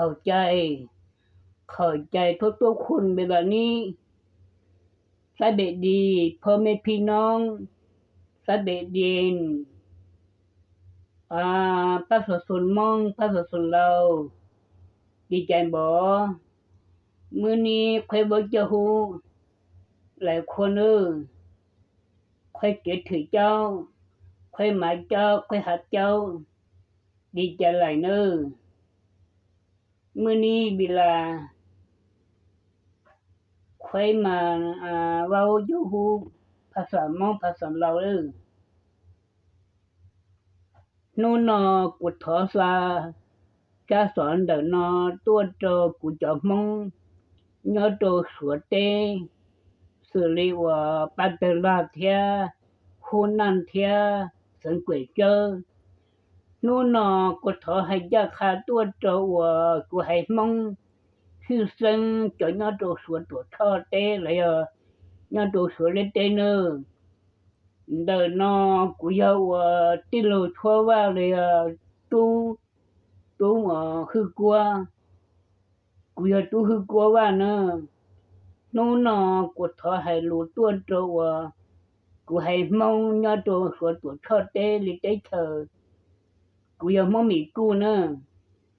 Qhov cai, qhov cai thuab tuab khuj npe las nib, xab pem dis phom mej phij noob, xab pem dis pab xov xoo moob pab xov xoo laus, li cas npov, muaj nib qhuaib vaub coj hub, lais qhuab nawb, qhuaib kev thwm caub, qhuaib mav caub qhuaib hav caub, li cas lais nawb, muaj nib npe las, qhuaib mas vaub coj hub, pab xov moob pab xov laus lawm. Hnub no kuv thov xa tsab xov ntawm no tuaj rau kuv cov Hmoob nyob rau Suav teb, xws li uas Paj Tawg Lag thiab Hub Naj thiab Xeev Kuam Tsawb. Hnub no kuv thov hais ncaj qha tuaj rau uas kuv haiv Hmoob tshwj xeeb cov nyob rau Suav Tuam Tshoj teb los yog nyob rau Suav liab teb nawb. Ntawm no kuv yog uas tij laug Tshuab Vaj los yog tub, tub uas Hwj Kuab, kuv yog tub Hwj Kuab Vaj na. Hnub no kuv thov hais lus tuaj rau uas kuv haiv Hmoob nyob rau Suav Tuam Tshoj teb li teb chaws, kuv yog Hmoob Mim Kuj na.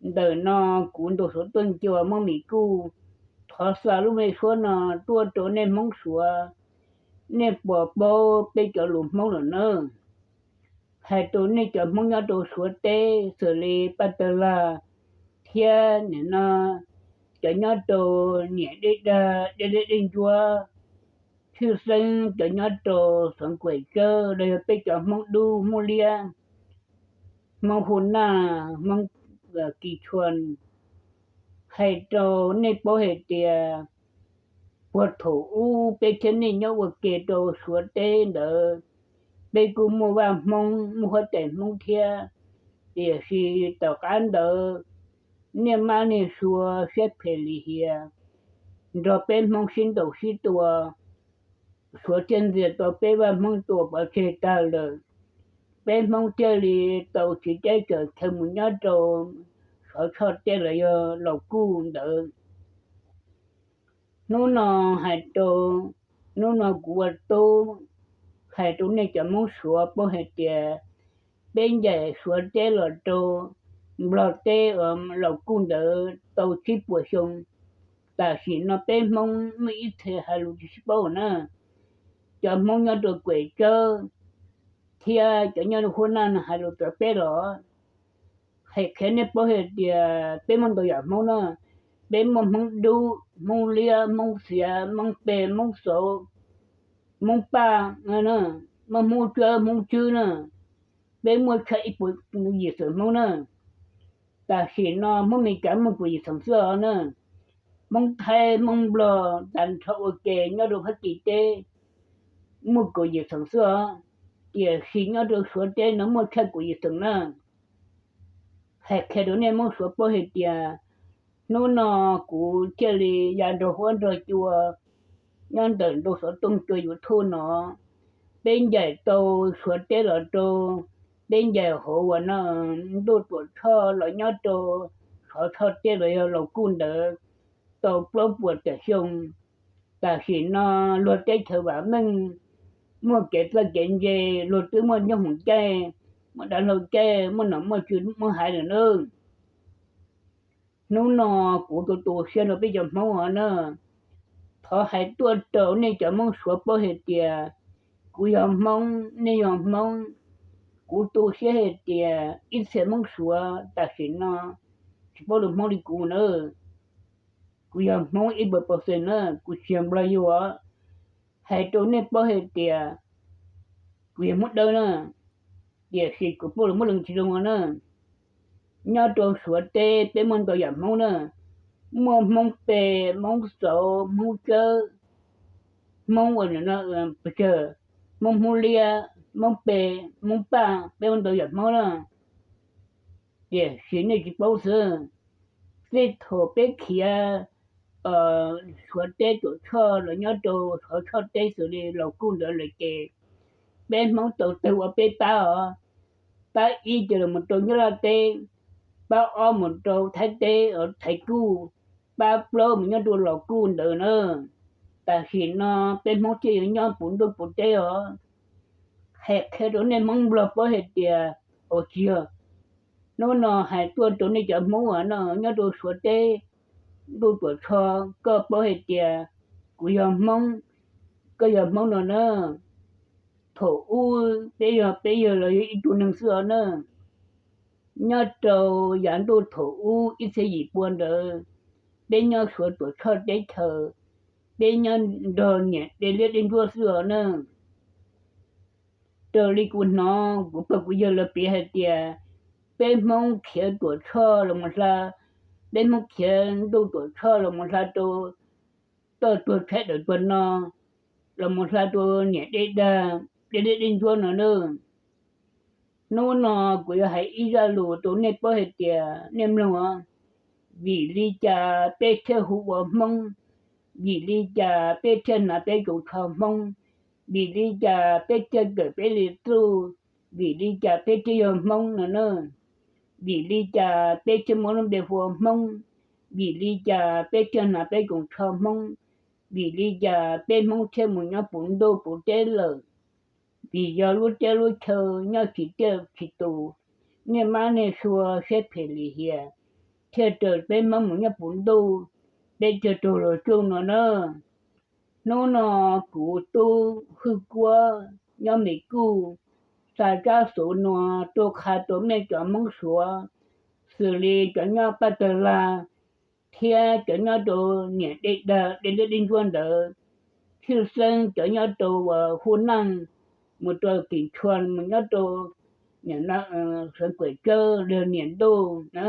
Ntawm no kuv ntuas Suav tuaj ncua Hmoob Mim Kuj, thov xa lub me suab no tuaj rau nej Hmoob Suav, nej puas paub peb cov lus Hmoob lawm nawb. Hais rau nej cov Hmoob nyob rau Suav teb xws li Paj Tawg Lag thiab nim no cov nyob rau niam Dej Dag, Dej Dej Dej Ntsuab, tshwj xeeb cov nyob rau Xeev Kuam Tsawb los yog peb cov Hmoob Dub Hmoob Liab, Hmoob Hu Naj, Hmoob Kis Tshua, hais rau nej paub hais tias puag thaum ub peb thiab nej nyob ua ke rau Suav teb ntawd, peb kuj muaj vaj Hmoob muaj huab tais Hmoob thiab, tiam sis tom qab ntawd niaj mab niag Suav siab phem lim hiam nrog peb Hmoob sib ntaus sib tua, Suav thiaj ntxias tau peb vaj Hmoob tua pov tseg tag lawm. Peb Hmoob thiaj li tau tsiv teb chaws khiav mus nyob rau Suav Tshoj teb los yog Laus Kuj ntawd. Hnub no hais rau, hnub no kuv ua tub hais rau nej cov Hmoob Suav paub hais tias peb ncaim Suav teb los rau Nplog teb uas Laus Kuj ntawd tau tsib puas xyoo. Tam sim no peb Hmoob muaj ib txhia hais lus tsis sib paub na. Cov Hmoob nyob rau Kuam Tsawb thiab cov nyob rau Huab Naj no hais lus rau peb los hais qhia nej paub hais tias peb muaj ntau yam Hmoob na. Peb muaj Hmoob Dub, Hmoob Liab, Hmoob Xiav, Hmoob Pe, Hmoob Xauv, Hmoob Paj, muaj Hmoob Tsawb, Hmoob Tswb na. Peb muaj tshaj ib puas yim xeem Hmoob na. Tam sim no Hmoob Mes Kas muaj puas yim xeem xwb os na. Hmoob Thaib, Hmoob Nplog tag nrho ua ke nyob rau Fab Kis teb muaj kaum yim xeem xwb os. Tiam sis nyob rau Suav teb no muaj tshaj kaum yim xeem na. Hais qhia rau nej Hmoob Suav paub hais tias hnub no kuv thiaj li ya nrog huab nrog cua nyob ntawm nraum xov tooj cua YouTube no. Peb ncaim tau Suav teb los rau, peb ncaim hauv uas no ntuj Tuam Tshoj los nyob rau Suav Tshoj teb los yog Laus Kuj ntawd tau plaub puas tawm xyoo. Tam sim no luag teb chaws vam meej, muaj kev txawj kev ntse, luag twb muaj nyob hoom caij, muaj dav hlau caij, muaj nom muaj tswv muaj haiv lawm nawb. Hnub no kuv tu tu siab rau peb cov Hmoob os na. Thov hais tuaj rau nej cov Hmoob Suav paub hais tias kuv yog Hmoob, nej yog Hmoob. Kuv tu siab hais tias ib txhia Hmoob Suav tam sim no tsis paub lus Hmoob li kuv na. Kuv yog Hmoob ib puas percent na, kuv tsis yog Nplog yug os. Hais rau nej paub hais tias kuv yog Hmoob Dawb na, tiam sis kuv paub lus Hmoob Lees tsis zoo os na. Nyob rau Suav teb peb muaj ntau yam Hmoob na, muaj Hmoob Pe, Hmoob Xauv, Hmoob Tsawb, Hmoob ua, Hmoob Hmoob Liab, Hmoob Pe, Hmoob Paj, peb muaj ntau yam Hmoob na. Tiam sis nej tsis paub xwb, txij thaum peb khiav Suav teb Tuam Tshoj los nyob rau Suav Tshoj teb xws li Laus Kuj ntawd lawm ces peb Hmoob tau tawg ua peb pab os. Pab ib ces los mus rau Nyab Laj teb, pab ob mus rau Thaib teb, Thaib kuj, pab plaub mus nyob rau Los Kuj ntawd na. Tam sim no peb Hmoob thiaj yuav nyob puv ntuj puv teb os. Hais qhia rau nej Hmoob Nplog paub hais tias, ua tsis yog, hnub no hais tuaj rau nej cov Hmoob uas no nyob rau Suav teb, ntuj tuam tsho, koj paub hais tias kuv yog Hmoob, koj yog Hmoob no na. Thaum ub peb yog, peb yog los yog ib tug neeg xwb os na. Nyob rau yav ntuj thaum ub ib txhiab yim pua ntawd, peb nyob Suav tuam tshoj teb chaws, peb nyob nrog niam dej liab dej ntsuab xwb os na. Raws li kuv hnov kuv pog kuv yawg lawv piav hais tias, peb Hmoob khiav tuam tshoj los mus hla, peb Hmoob khiav ntuj tuam tshoj los mus hla rau toj tuag tshaib dawm tuag no, los mus hla rau niam dej dag, dej liab dej ntsuab no na. Hnub no kuv yuav hais ib zaj lus rau nej paub hais tias nej mloog os. Vim li cas peb thiaj hu ua Hmoob? Vim li cas peb thiaj hnav peb tsoos tsho Hmoob? Vim li cas peb thiaj kawm peb li txuj? Vim li cas peb thiaj yog Hmoob no na? Vim li cas peb thiaj muaj lub npe hu ua Hmoob? Vim li cas peb thiaj hnav peb tsoos tsho Hmoob? Vim li cas peb Hmoob thiaj mus nyob puv ntuj puv teb lawm? Vim yog lub teb lub chaw nyob tsis tiaj tsis tus, niaj mab niaj sua siab phem lim hiam, thiaj raws peb Hmoob mus nyob puv ntuj, peb thiaj raug luag tsuj no na. Hnub no kuv tub Hwj Kuab nyob Mes Kuj xa tsab xuv no tuaj qha rau nej cov Hmoob Suav, xws li cov nyob Paj Tawg Lag thiab cov nyob rau niam dej dag dej liab dej ntsuab ntawd, tshwj xeeb cov nyob rau uas Hu Naj mus rau Kim Tshuas mus nyob rau Xeev Kuam Tsawb los niam ntuj na.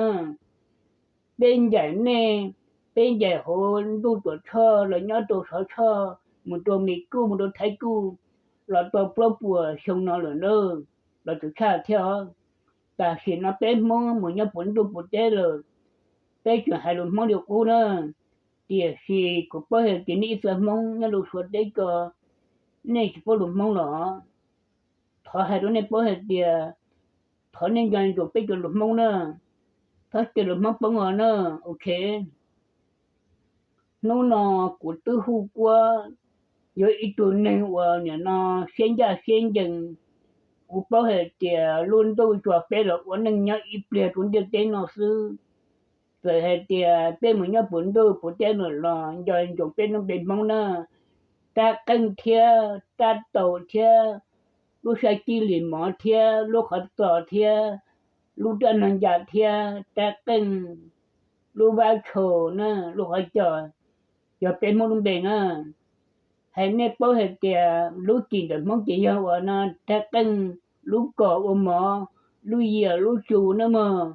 Peb ncaim nej, peb ncaim hauv ntuj tuam tshoj los nyob rau Sov Tshoj mus rau Mes Kuj mus rau Thaib Kuj los tau plaub puas xyoo no lawm na, los txawv tshaj thiab os. Tam sim no peb Hmoob mus nyob puv ntuj puv teb lawm, peb tseem hais lus Hmoob li qub na. Tiam sis kuv paub hais tias nej ib txhia Hmoob nyob rau Suav teb ko, nej tsis paub lus Hmoob los, thov hais rau nej paub hais tias, thov nej nco ntsoov peb cov lus Hmoob na, txhob cia lus Hmoob poob os na. Ok, hnub no kuv twb Hwj Kuab yog ib tug neeg uas nim no siab ncaj siab ncees. Kuv paub hais tias lub ntuj tsuas peb los ua neej nyob ib pliag rau ntiaj teb no xwb. Txawm hais tias peb mus nyob puv ntuj puv teb lawm los nco ntsoov peb lub npe Hmoob na. Rab qeej thiab rab taus thiab lub sab cib lis mov thiab lub qhov txos thiab lub rab nag ncas thiab rab qeej, lub vab tsho na, lub qhov cos, yog peb Hmoob lub npe na. Hais nej paub hais tias lub cim ntawm Hmoob ces yog uas no rab qeej, lub kos ua mov, lub yias lub tsu na mog,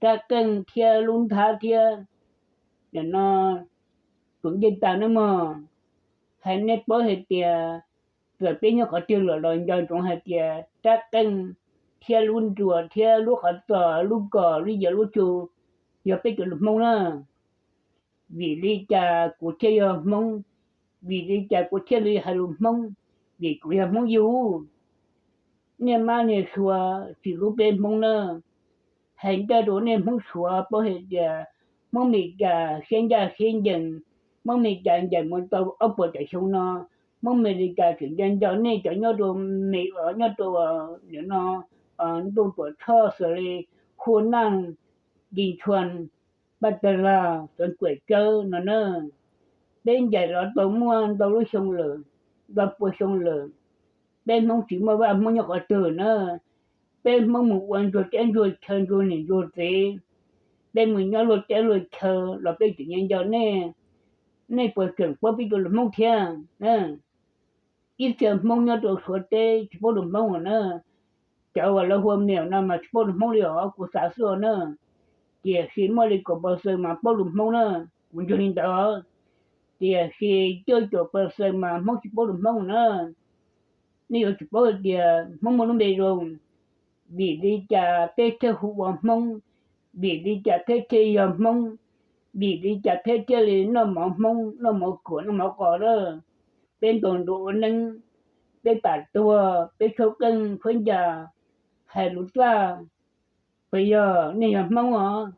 rab qeej thiab lub nthab thiab nim no tus ncej tas na mog. Hais nej paub hais tias txawm peb nyob qhov twg lawm los nco ntsoov hais tias rab qeej thiab lub nruas thiab lub qhov txos lub kos lub yias lub tsu yog peb cov lus Hmoob na. Vim li cas kuv thiaj yog Hmoob? Vim li cas kuv thiaj li hais lus Hmoob? Vim kuv yog Hmoob yug. Niaj mab niaj sua tsis hlub peb Hmoob na. Hais ncaj rau nej Hmoob Suav paub hais tias Hmoob Mes Kas siab ncaj siab ncees, Hmoob Mes Kas ncaim mus tau ob puas tawm xyoo no, Hmoob Mes Li Kas tseem nco nco nej cov nyob rau Mes, nyob rau nim no ntuj tuam tshoj xws li Hu Naj, Kim Tshuas, Paj Tawg Lag, Xeev Kuam Tsawb no na. Peb ncaim los tau muaj ntau lub xyoo lawm, ntau pua xyoo lawm, peb Hmoob tsis muaj vaj Hmoob nyob qhov twg na. Peb Hmoob mus ua ntsuag teb ntsuag chaw ntsuag niam ntsuag txiv, peb mus nyob luag teb luag chaw los peb tseem nco nco nej. Nej puas tseem paub peb cov lus Hmoob thiab? Ib txhia Hmoob nyob rau Suav teb tsis paub lus Hmoob os na. Cov uas lawv hu ua Mem no mas tsis paub lus Hmoob li os, kuv xav xwb os na. Tiam sis muaj li kaum percent mas paub lus Hmoob na, kuv ntseeg li ntawd. Tiam sis cuaj caum percent mas Hmoob tsis paub lus Hmoob na. Nej yuav tsum paub hais tias Hmoob muaj lub npe zoo, vim li cas peb thiaj hu ua Hmoob, vim li cas peb thiaj yog Hmoob, vim li cas peb thiaj li noj mov Hmoob noj mov kuam noj mov qos lawm. Peb ntaus nruas ua neeb, peb pam tuag, peb tshuab qeej tshuab ncas, hais lus txaj, Puas yog nej yog Hmoob os?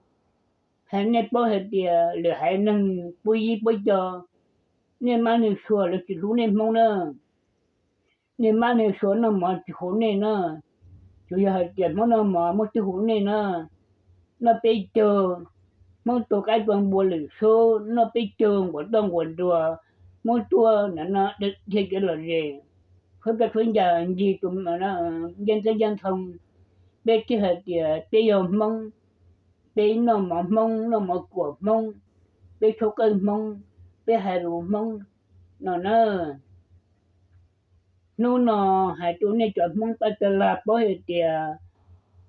Hais nej paub hais tias lwm haiv neeg puab yib puab co, nej mab nej suav lawv tsis hlub nej Hmoob na. Nej mab nej suav noj mov tsis hu nej na. Tsuas yog hais tias Hmoob noj mov muab twb hu nej na. Noj peb caug, Hmoob tua qaib tua npua lwm sub, noj peb caug nquas toj nquas nruas, Hmoob tuaj na no dhia kev lom zem, tshuab kab tshuab ncas ncig tus ncej teb ncaj ntoo. Peb thiaj hais tias peb yog Hmoob, peb noj mov Hmoob, noj mov kuam Hmoob, peb tshuab qeej Hmoob, peb hais lus Hmoob no na. Hnub no hais rau nej cov Hmoob pab tas lag paub hais tias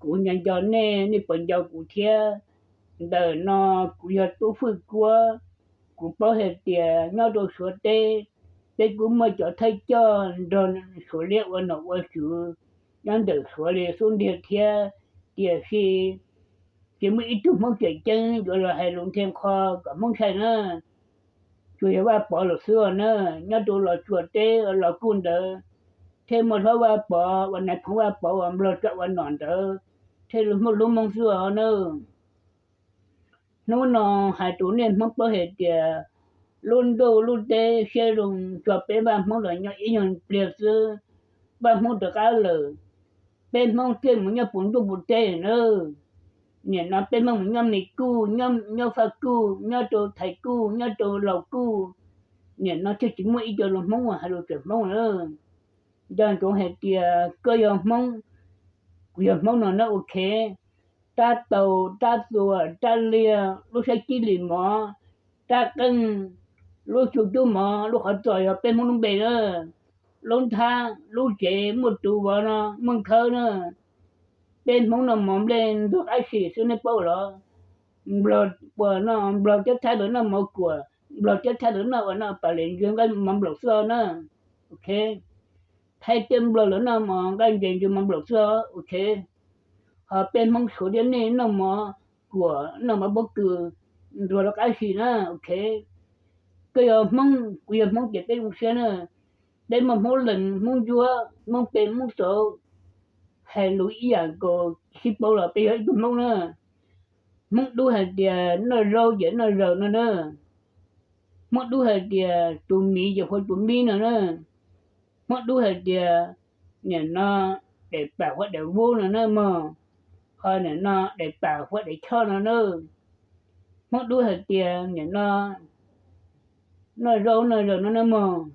kuv nco nco nej, nej puas nco kuv thiab? Ntawm no kuv yog Tub Fwj Kuab, kuv paub hais tias nyob rau Suav teb, peb kuj muaj cov thawj coj nrog Suav liab ua nom ua tswv nyob ntawm Suav li xub ntiag thiab, tiam sis tsis muaj ib tug Hmoob tseem ceeb yuav los hais lus nthe nqho kom Hmoob ntshai na. Tsuas yog Vaj Pov lawm xwb os na, nyob rau Los Tsuas teb Los Kuj ntawd, thiaj muaj hlob Vaj Pov uas nais phoo Vaj Pov uas Nplog tso ua nom ntawd, thiaj muaj lub Hmoob xwb os na. Hnub no hais rau nej Hmoob paub hais tias lub ntuj lub teb siab zoo tso peb Vaj Hmoob los nyob ib nyuag pliag xwb, Vaj Hmoob rov qab lawm, peb Hmoob thiaj mus nyob puv ntuj puv teb na. Nim no peb Hmoob mus nyob Mes Kuj, nyob Faj Kuj, nyob rau Thaiv Kuj, nyob rau Laus Kuj, nim no thiaj tsis muaj ib co lus Hmoob uas hais lus tseem Hmoob na. Nco ntsoov hais tias koj yog Hmoob, kuv yog Hmoob no na, ok. Rab taus, rab txuas, rab liag, lub sab cib lis mov, rab qeej, lub tsu cub mov, lub qhov txos yog peb Hmoob lub npe na. Lub nthab, lub tsev, muaj tus vov no, muaj khawb na. Peb Hmoob noj mov nplej ntuag qab sim xwb nej paub los? Nplog, uas no Nplog thiab Thaib lawv noj mov kuam, Nplog thiab Thaib lawv noj uas no pas les ntsuag nqaij mov nplaum xwb os na. Ok. Thaib thiab Nplog lawv noj mov nqaij ntses ntsuag mov nplaum xwb os. Ok. Ho peb Hmoob Suav thiab nej noj mov kuam, noj mov pob kws ntuag rov qab sim na. Ok. Koj yog Hmoob, kuv yog Hmoob ces peb zoo siab na. Peb muaj Hmoob Lees, Hmoob Ntsuab, Hmoob Pes, Hmoob Xauv, hais lus ib yam nkaus, sib paub los peb yog ib tug Hmoob na. Hmoob Dub hais tias noj zaub ces noj zaws no na. Hmoob Dub hais tias tus miv ces hu tus mib no na. Hmoob Dub hais tias nim no daim pam hu daim vub no na mog, ho nim no daim pam hu daim choj no na. Hmoob Dub hais tias nim no noj zaub noj zaws no na mog.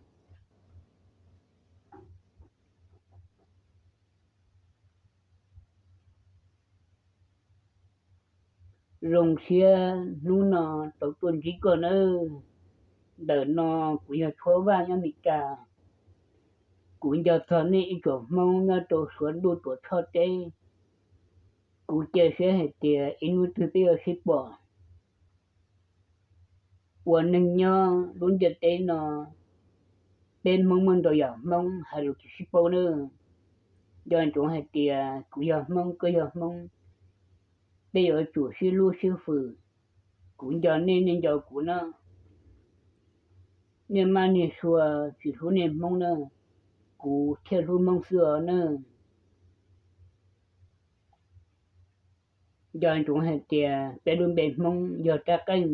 Zoo siab hnub no tau tuaj ntsib koj nawb. Ntawm no kuv yog Tshuab Vaj nyob Mes Kas. Kuv nco txog nej ib tsoom Hmoob nyob rau Suav ntuj Tuam Tshoj teb. Kuv cia siab hais tias ib hnub twg peb yuav sib pom. Ua neeg nyob lub ntiaj teb no, peb Hmoob muaj ntau yam Hmoob hais lus tsis sib paub nawb. Nco ntsoov hais tias kuv yog Hmoob, koj yog Hmoob, peb yuav tsum sib hlub sib hwm. Kuv nco nej, nej nco kuv na. Niaj mab niaj sua tsis hlub nej Hmoob na, kuv thiaj hlub Hmoob xwb os na. Nco ntsoov hais tias peb lub npe Hmoob yog rab qeej,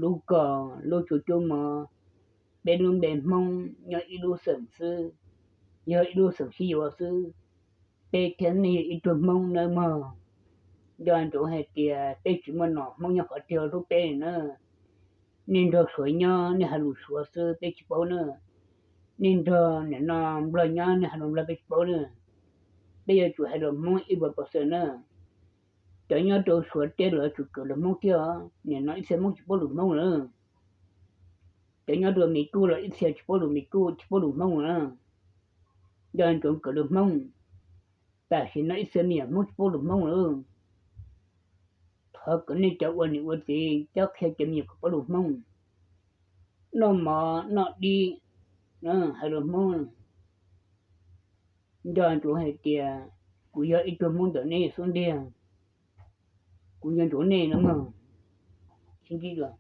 lub kos, lub tsu cub mov. Peb lub npe Hmoob nyob ib lub xeem xwb, yog ib lub xeem sib yuav xwb. Peb thiab nej yog ib tug Hmoob nawb mog. Nco ntsoov hais tias peb tsis muaj nom Hmoob nyob qhov twg hlub peb na. Nej nrog Suav nyob nej hais lus Suav xwb peb tsis paub na. Nej nrog nim no Nplog nyob nej hais lus Nplog peb tsis paub na. Peb yuav tsum hais lus Hmoob ib puas pawg xwm na. Cov nyob rau Suav teb los yuav tsum kawm lus Hmoob thiab os. Nim no ib txhia Hmoob tsis paub lus Hmoob lawm. Cov nyob rau Mes Kuj los ib txhia tsis paub lus Mes Kuj, tsis paub lus Hmoob lawm. Nco ntsoov kawm lus Hmoob. Tam sim no ib txhia me nyuam Hmoob tsis paub lus Hmoob lawm. Thov kom nej cov ua niam ua txiv cob qhia cov me nyuam kom paub lus Hmoob, noj mov noj dib, hais lus Hmoob. Nco ntsoov hais tias kuv yog ib tug Hmoob ntawm nej xub ntiag. Kuv nco ntsoov nej no mog. Sib ntsib dua.